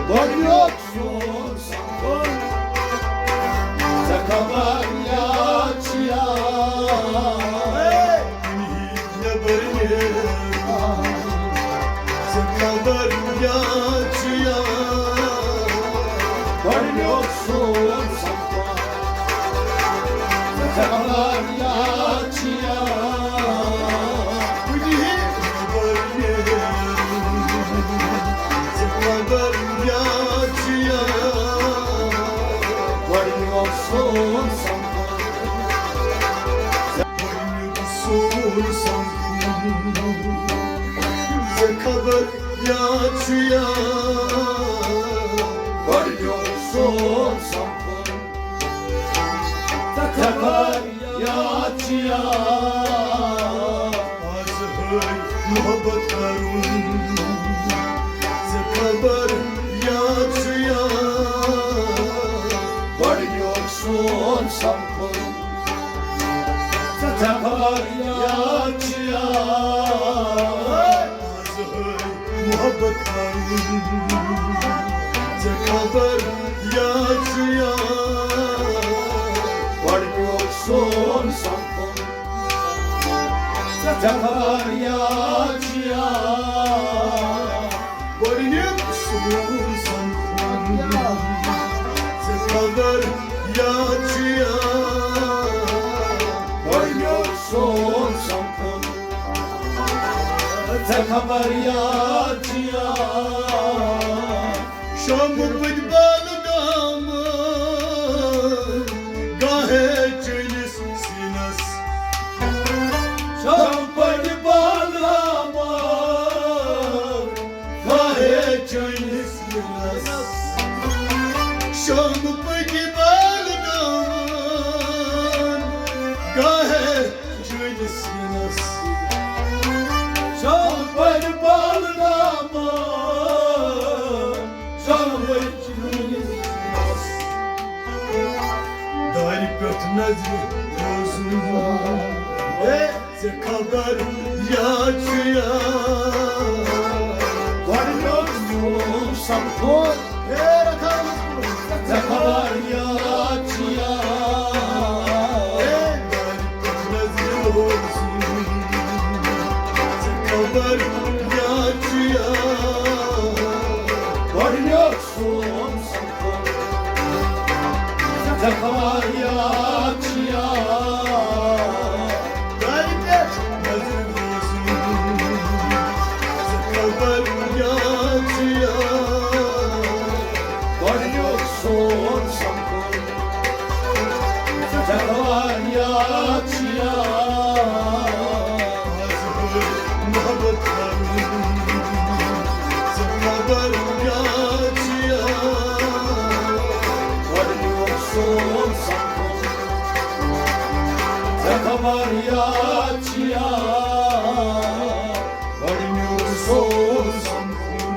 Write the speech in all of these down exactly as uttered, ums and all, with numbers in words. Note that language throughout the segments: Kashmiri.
گۄڈٕنیُک سون سفر، ژےٚ خبر یاد چھِیا؟ کُنہِ ہِنٛدِ نٮ۪بر نیران، ژےٚ خبر یاد چھِیا؟ گۄڈٕنیُک سون سفر، ژےٚ خبر یاد چھِیا؟ کُنہِ ہِنٛدِ نٮ۪بر نیران، ژےٚ خبر یاد چھِیا؟ گۄڈٕنیُک سون سفر، گۄڈٕنیُک سون سفر، ژےٚ خبر یاد چھِیا؟ گۄڈٕنیُک سون سفر، ژےٚ خبر یاد چھِیا؟ آز ہٲے محبت کرُن، ژےٚ خبر یاد چھِیا؟ گۄڈٕنیُک سون سفر، ژےٚ خبر یاد چھِیا؟ آز ہٲے محبت کرُن، ژےٚ خبر یاد چھِیا؟ گۄڈٕنیُک سون سفر، ژےٚ خبر یاد چھِیا؟ گۄڈٕنیُک سون سفر، ژےٚ خبر یاد چھِیا؟ گۄڈٕنیُک سون سفر، ژےٚ خبر یاد چھِیا؟ شامہٕ پٔتۍ بالہٕ دامہٕ گاہے چٲنِس سیٖنس۔ شامہٕ پٔتۍ بالہٕ دامہٕ گاہے چٲنِس سیٖنس۔ شامہٕ پٔتۍ بالہٕ دامہٕ گاہے چٲنِس سیٖنس۔ شامہٕ پٔتۍ بالہٕ دامہٕ، شامہٕ پٔتۍ چٲنِس سیٖنس۔ دارِ پٮ۪ٹھ نظرِ روزُن۔ ہے، ژےٚ خبر یاد چھِیا؟ گۄڈٕنیُک میون سفر۔ ہے، رکھاوُس بہٕ۔ ژےٚ خبر یاد چھِیا؟ ہے، دارِ پٮ۪ٹھ نظرِ روزُن۔ ژےٚ خبر یاد چھِیا؟ گۄڈٕنیُک سون سفر، ژےٚ خبر یاد چھِیا؟ گرِ پٮ۪ٹھ نظر روزُن، ژےٚ خبر یاد چھِیا؟ گۄڈٕنیُک سون سفر، ژےٚ خبر یاد چھِیا؟ آز ہٲے محبت کرُن، ژےٚ خبر یاد چھِیا؟ گۄڈٕنیُک سون سفر، ژےٚ خبر یاد چھِیا؟ گۄڈٕنیُک سون سفر،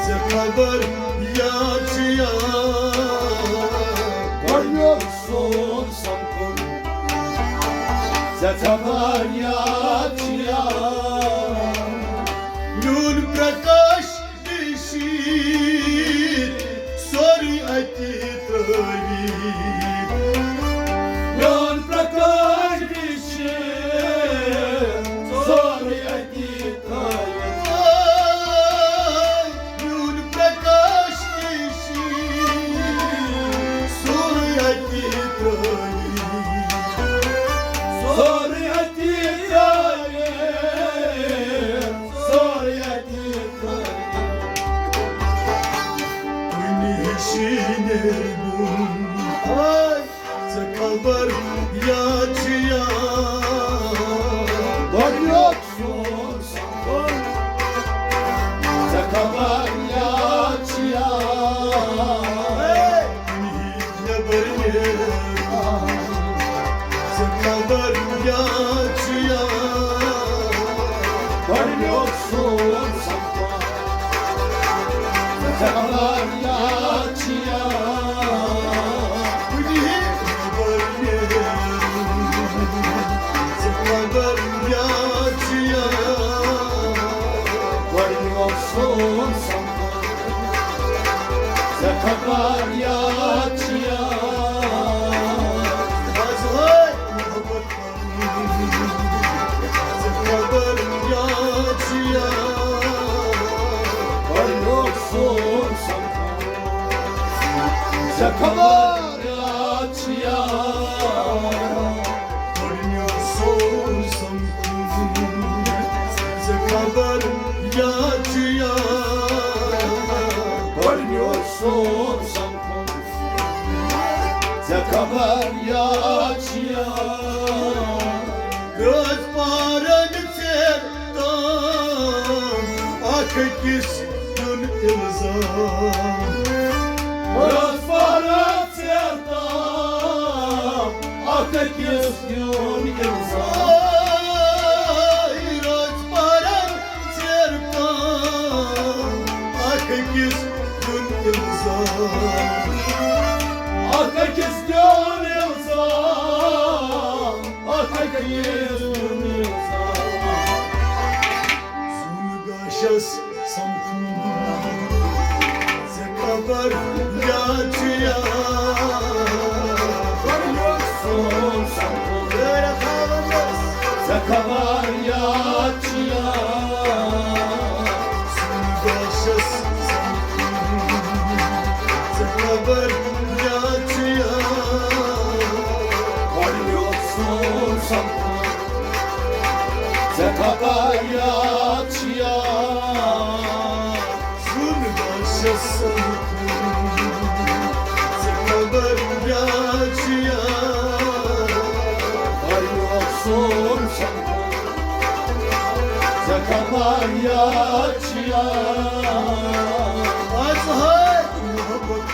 ژےٚ خبر یاد چھِیا؟ گۄڈٕنیُک سون سفر، ژےٚ خبر یاد چھِیا؟ میون پرکاش ریشی، سورُے اَتی ترٲوِتھ۔ میون پرکاش ریشی، سورُے اَتی ترٲوِتھ۔ میون پرکاش ریشی، سورُے اَتی ترٲوِتھ۔ سورُے اَتی ترٲوِتھ۔ سورُے اَتی ترٲوِتھ۔ کُنہِ ہِشی نیرِ بۄن۔ ژےٚ خبر یاد چھِیا؟ گۄڈٕنیُک سون سفر، ژےٚ خبر یاد چھِیا؟ نٮ۪بر نیران، ژےٚ خبر یاد چھِیا؟ گۄڈٕنیُک سون سفر، ژےٚ خبر یاد چھِیا؟ کُنہِ نٮ۪بر نیران، ژےٚ خبر یاد چھِیا؟ گۄڈٕنیُک سون سفر، ژےٚ خبر یاد چھِیا؟ از ہے محبت ژےٚ خبر یاد چھِیا؟ گۄڈٕنیُک سون سمکھُن۔ ژےٚ خبر یاد چھِیا؟ گۄڈٕنیُک سون سمکھُن۔ ژےٚ خبر یاد چھِیا؟ گۄڈٕنیُک سون سمکھُن۔ ژےٚ خبر یاد چھِیا؟ رٲژ پارن ژیر تام اکھ أکِس دیُن الزام۔ رٲژ پارن ژیر تام اکھ أکِس دیُن الزام۔ رٲژ پارن ژیر تام اکھ أکِس دیُن الزام۔ اکھ أکِس دیُن الزام۔ اکھ أکِس دیُن الزام۔ زوٗنہٕ گاشس سمکھُن۔ ژےٚ خبر یاد چھِیا؟ گۄڈٕنیُک سون سمکھُن۔ ژےٚ خبر یاد چھِیا؟ زوٗنہٕ گاشس سمکھُن۔ ژےٚ خبر یاد چھِیا؟ گۄڈٕنیُک سون سمکھُن۔ ژےٚ خبر یاد چھِیا؟ زوٗنہٕ گاشس سمکھُن۔ ژےٚ خبر یاد چھِیا؟ گۄڈٕنیُک سون سمکھُن۔ ژےٚ خبر یاد چھِیا؟ از ہے محبت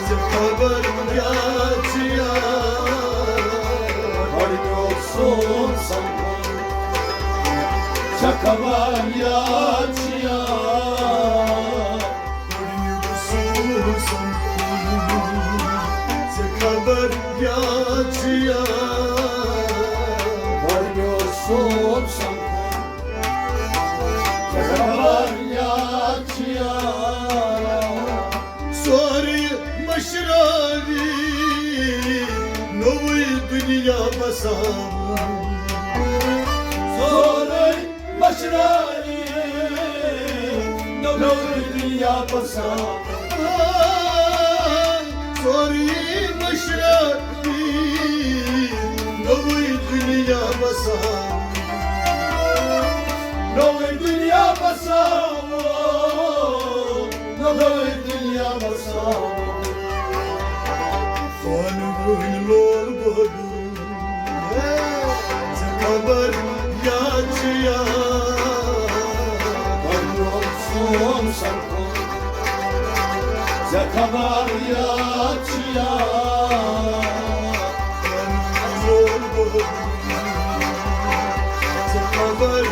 ژےٚ خبر یاد چھِیا؟ گۄڈٕنیُک سون سمکھُن۔ ژےٚ خبر یاد چھِیا؟ گۄڈٕنیُک سون سمکھُن۔ ژےٚ خبر یاد چھِیا؟ گۄڈٕنیُک سون سمکھُن۔ ژےٚ خبر یاد چھِیا؟ سورُے مٔشرٲوِتھ نوٚوُے دُنیا بساوُن۔ سورُے مٔشرٲوِتھ نوٚوُے دُنیا بساوُن۔ سورُے مٔشرٲوِتھ نوٚوُے دُنیا بساوُن۔ نوٚوُے دُنیا بساوُن۔ نوٚوُے دُنیا بساوُن۔ پانہٕ ؤنۍ لول بہٕ۔ ژےٚ خبر یاد چھِیا؟ گۄڈٕنیُک سون سمکھُن۔ ژےٚ خبر یاد چھِیا؟ ژےٚ خبر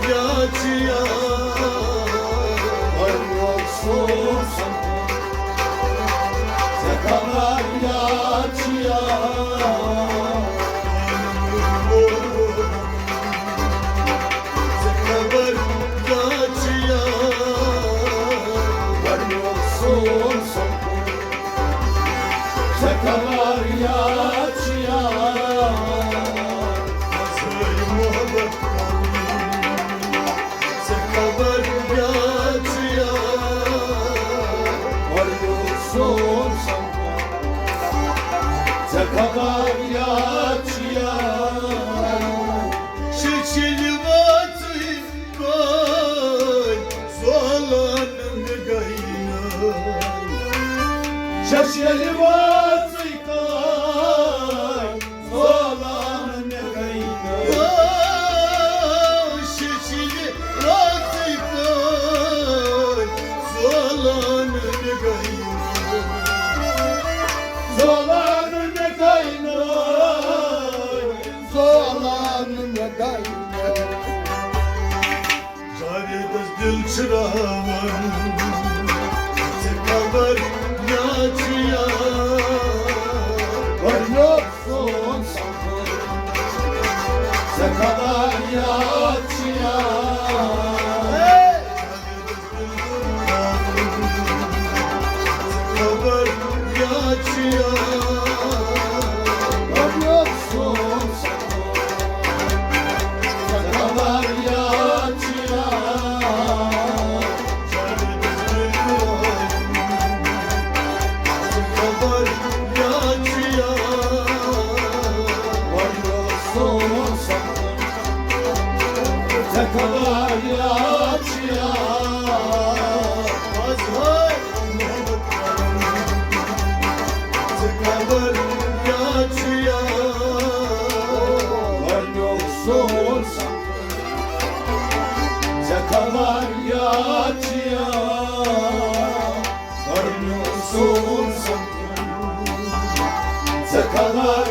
یاد چھِیا؟ گۄڈٕنیُک سون سمکھُن۔ ژےٚ خبر یاد چھِیا؟ ژےٚ خبر یاد چھِیا؟ گۄڈٕنیُک سون سمکھُن۔ ژےٚ خبر یاد چھِیا؟ ژےٚ خبر یاد چھِیا؟ گۄڈٕنیُک سون سمکھُن۔ ژےٚ خبر یاد چھِیا؟ شیٚشِلۍ وٲژٕے کٲلۍ زولان مےٚ گٔے نٲلۍ۔ شیٚشِلۍ وٲژٕے کٲلۍ زولان مےٚ گٔے نٲلۍ۔ شیٚشِلۍ وٲژٕے کٲلۍ زولان مےٚ گٔے نٲلۍ۔ زولان مےٚ گٔے نٲلۍ۔ زولان مےٚ گٔے نٲلۍ۔ جاویدس دل چھُ راوان، ژےٚ خبر یاد چھِیا؟ گۄڈٕنیُک سون سفر، ژےٚ خبر یاد چھِیا؟ ہے! جاویدس دل چھُ راوان، خبر یاد چھِ یاد، از ہے محبت کران۔ ژٕ خبر یاد چھِ یاد، گۄڈٕنیُک سون سفر۔ ژےٚ خبر یاد چھِ یاد، گۄڈٕنیُک سون سفر۔ ژےٚ خبر